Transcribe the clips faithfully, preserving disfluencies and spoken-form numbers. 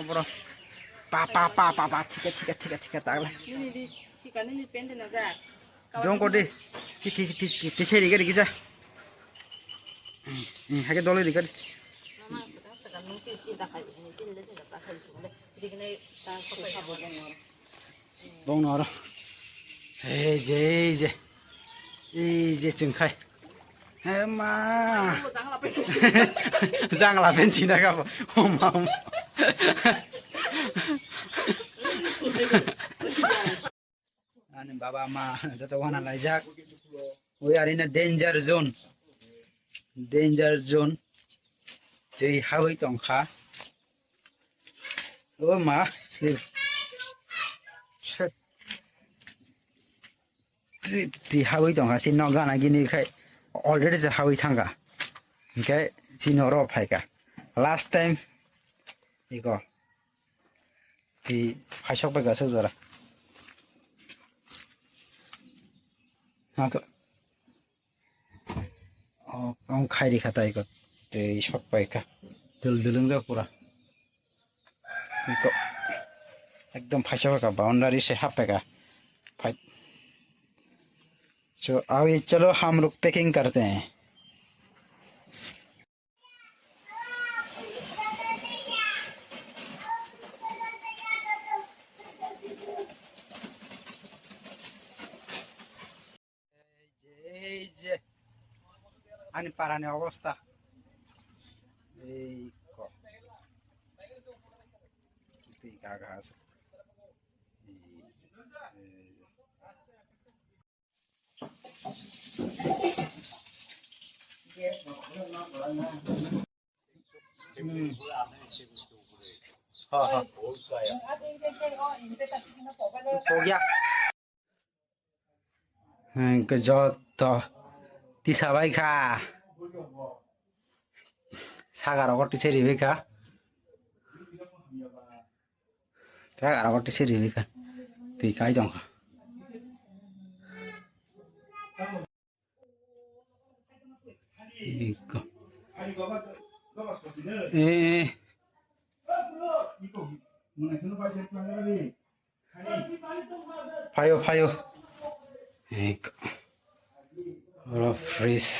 Bro. Pa, pa, pa, pa, pa, thika, thika, thika, thika, tagla. Nini di, sika nini pente na ja. Jong ko di. Ti, ti, ti, ti, ti, seri gari gisa. Eh, eh, hake dole di gari. Mama, saka, saka, nung ti, ti, ta kai, ti, le, ti, ta kai, ti, le. Di kene, ta, ta kai, ta kai. Bong noro. Ei je, ei je. Ei je chwng khai. He ma. Jangla pen china ka bo. O ma, o ma. Ani baba ma joto wana laijak. We are in a danger zone. Danger zone. Twi habwi tongkha. O ma, slip. Shit. Ti, ti habwi tongkha, si no gana gini khai already se habwi thangkha. Hinkhe si no ro phaikha. Last time iko. Ti phaisok paikha se jora. Hako. O, ang khairi kha tai ko. Tei sok pai kha. Dul dul wng jak pura. Ko. Ekdom phaisa kha boundary se hap kha. Phai. So, aw ye chalo hum log packing karte hain. Ei je, ei je. Ani parani obosta. Ei ko. Twi kaga ase. Ei je, ei je. Hmm. Ha, ha. Pogya. Hwnkhe joto tisa bai kha. Saka rogo tisa ribai kha. Saka rogo tisa ribai kha. Twi kai tong kha. Iko. Eh. Phaio, phaio. Ek. Oro fresh.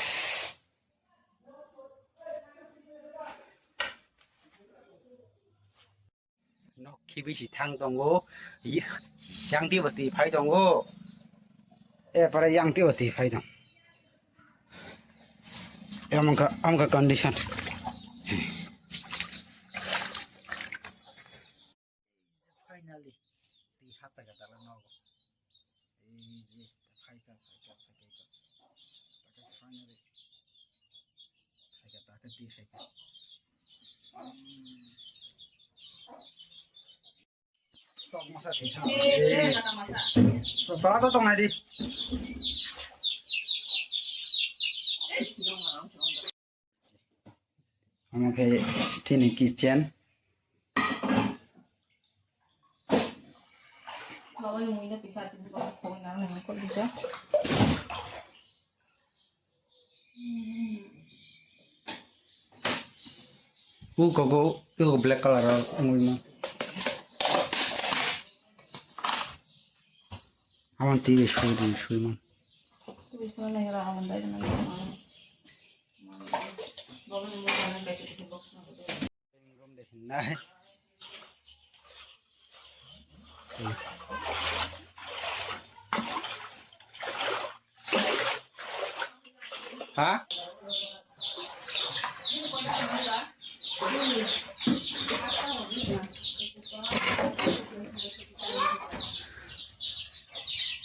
Nok khibi si thang tongo. Yang tiba ti phai tongo. E para yang tiba ti phai tong. Amka, amka condition. Finally, ti hata ka tala nogo. Ei je, phaikha, phaikha, phaikha. Taka finally. Phaikha, taka ti phaikha. Hmm. Tok masa thwi thang. Tola to tongnai di. Omo khe chini kitchen. U kogo, u black color o wngwi ma. Amo T V sui di sui man. Room de hinai. Ha?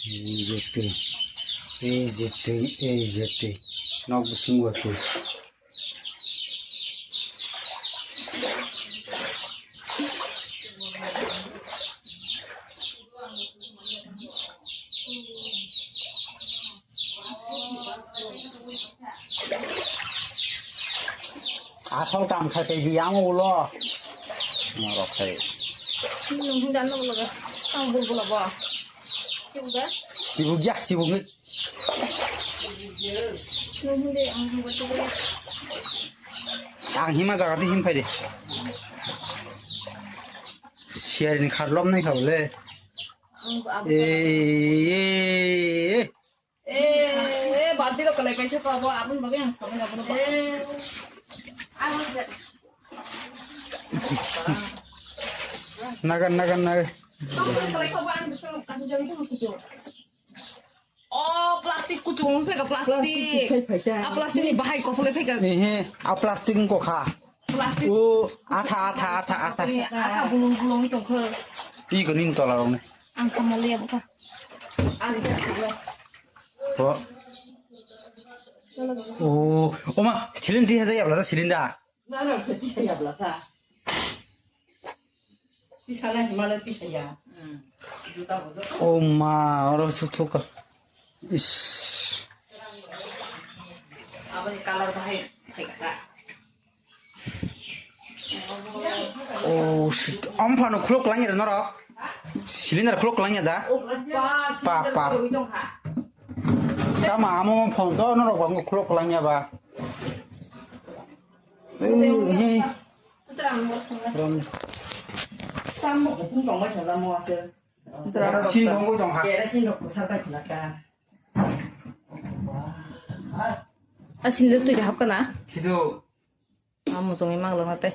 Ei je twi, ei je twi, ei je twi. Nok bising bo twi. Asol kam khai tei di ang ulo. Norok khai. Nung hunda nok logo. Tang bulbula bo. Sibuk da? Sibuk ya, sibuk ni. Nung hunda ang hunda. Ang hima jaga di him phai de. Siarin kharlom nai kha le. Ang, ang. Eh, eh, eh. Eh, eh, balti rok kalai paisa ko abo, aboni bagwi ang sabai abono ba. Eh. Nagan, nagan, nagan. Ang kalai ko ba, ang gusto ang jami ko kujo. Oh, plastic kuchung phai ka plastic. Plastic kuchung phai ta. Ah, plastic ni bahai ko phai ka. Ehe, a plastic ko kha. Plastic. O, atha, atha, atha, atha. Ni atha bulung bulung tong kha. Pi ko ning tola rong ne. Ang kamali ya buka. Ari ka. Ho. O, oma, silin di haja ya bla silin da. Na na tisa ya bla sa. Tisa na himala tisa ya. Hmm. Juta bodo. O ma, oro su thuka. Is. Aboni color bahai phai ka. Oh shit. Am phano khulok langya da norok. Cylinder khulok langya da. Pa, pa. Tama amo phone to norok bang khulok langya ba. Rom. Kerosene bongwi tong ha. Asin le twi hap kana? Sido. Amo jongwi mang lama te.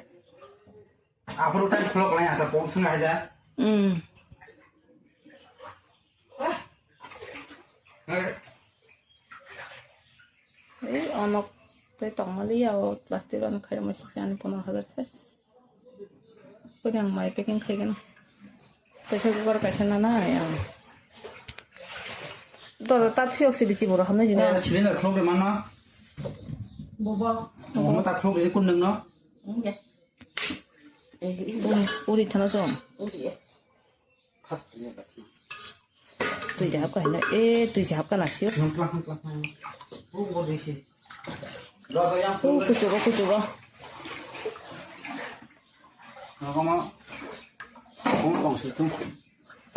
Aphuru tai khulok lai asa pong thang hai da. Hmm. Eh. Ei, onok tei tongmali ya, o plastic ano khairokma sikhe ani pono hajar ses. Koi ang mai packing khaigano. Kaisa kukar kaisa nana ya. Doro ta phiyok sidi chiboro hamnai jina. Eh, cylinder khulok de mano. Bobo. Bobo ta khulok de kun nang no. Uri, uri thana som. Twi jahap ka hino. Eh, twi jahap ka nasio. Oh, kuchugo, kuchugo.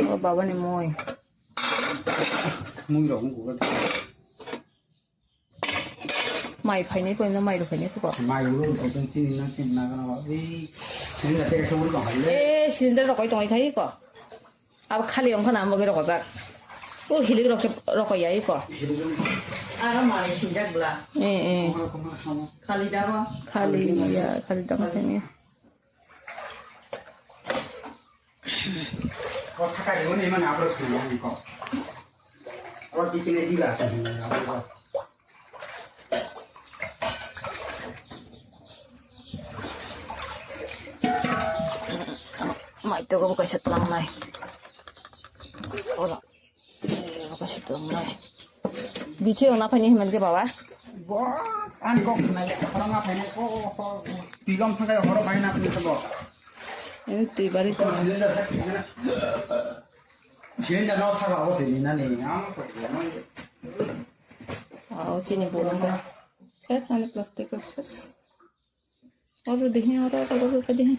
Oh, baba ni moi. Mai phainai poino mai rw phainai kho. Mai rw phainai chini na chini na gana ba. Ei, cylinder te ekso uri tong hai le. Eh, cylinder rokoi tong khai ko. Abo khali ongkha na amo ge rokojak. O hilik rok rokoi ya ko. Aro mai sinjak bla. Eh, eh. Khali da ba. Khali ya, khali da ma sani. O saka rigo ni mane abro khulmo ni ko. O dikine dila sa ni abro. Mai to ko kaisa tlang nai. Ora. Kaisa tlang nai. Bithi rok na phaini himan ke baba? Bo, ang kok na le, orang apa ini? Oh, oh, oh. Tilom thangkai horo bai na phaini bo. Ini twi bari to. Cylinder no saka o sini na ni, ang kok na. Oh, chini borong. Ses ani plastic ses. Oro dihi, oro, oro, oro dihi.